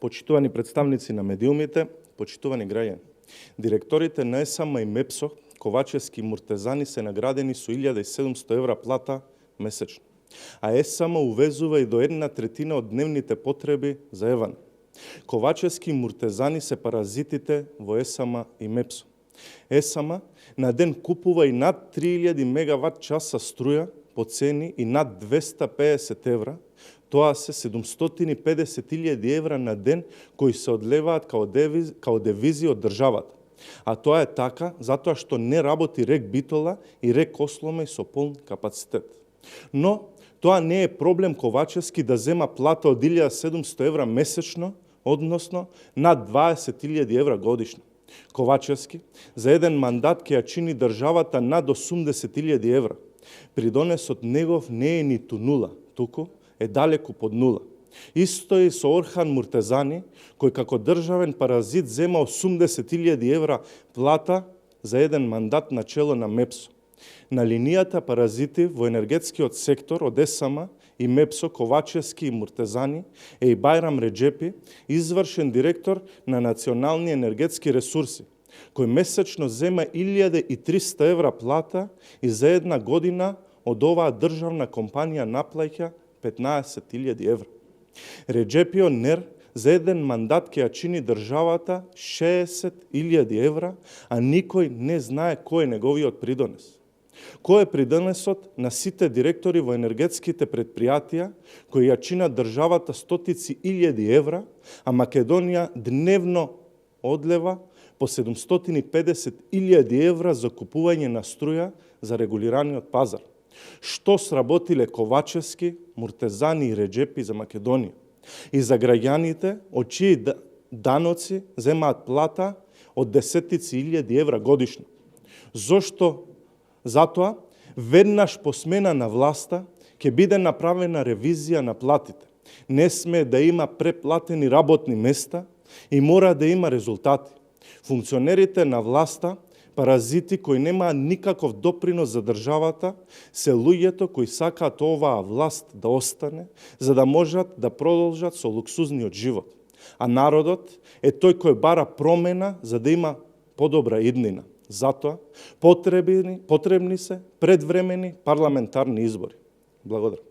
почитувани представници на медиумите, почитувани граѓани. Директорите на ЕСАМА и МЕПСО, Ковачевски и Муртезани се наградени со 1700 евра плата месечно. А ЕСАМА увезува и до 1/3 од дневните потреби за Еван. Ковачевски и Муртезани се паразитите во ЕСАМА и МЕПСО. ЕСАМА на ден купува и над 3000 мегават часа струја по цени и над 250 евра, тоа се 750.000 евра на ден кои се одлеваат као девизи од државата. А тоа е така затоа што не работи РЕК Битола и РЕК Осломеј со полн капацитет. Но тоа не е проблем Ковачевски да зема плата од 1700 евра месечно, односно над 20.000 евра годишно. Ковачевски за еден мандат ќе ја чини државата над 80.000 евра. Придонесот негов не е ниту нула, туку е далеку под нула. Исто е и со Орхан Муртезани, кој како државен паразит зема 80.000 евра плата за еден мандат на чело на МЕПСО. На линијата паразити во енергетскиот сектор од ЕСАМА и МЕПСО, Ковачевски и Муртезани е и Бајрам Реджепи, извршен директор на Национални енергетски ресурси, кој месечно зема 1300 евра плата и за една година од оваа државна компанија наплаќа 15.000 евра. Реджепио Нер за еден мандат ќе ја чини државата 60.000 евра, а никој не знае кој е неговиот придонес. Кој е придонесот на сите директори во енергетските предпријатија кои ја чинат државата стотици илјади евра, а Македонија дневно одлева по 750.000 евра за купување на струја за регулираниот пазар? Што сработиле Ковачевски, Муртезани и Реджепи за Македонија? И за граѓаните, од чии даноци земаат плата од десетици илјади евра годишно? Зошто? Затоа, веднаш по смена на власта, ќе биде направена ревизија на платите. Не сме да има преплатени работни места и мора да има резултати. Функционерите на власта, паразити кои немаат никаков допринос за државата, се луѓето кои сакаат оваа власт да остане, за да можат да продолжат со луксузниот живот. А народот е тој кој бара промена за да има подобра иднина. Затоа потребни се предвремени парламентарни избори. Благодарам.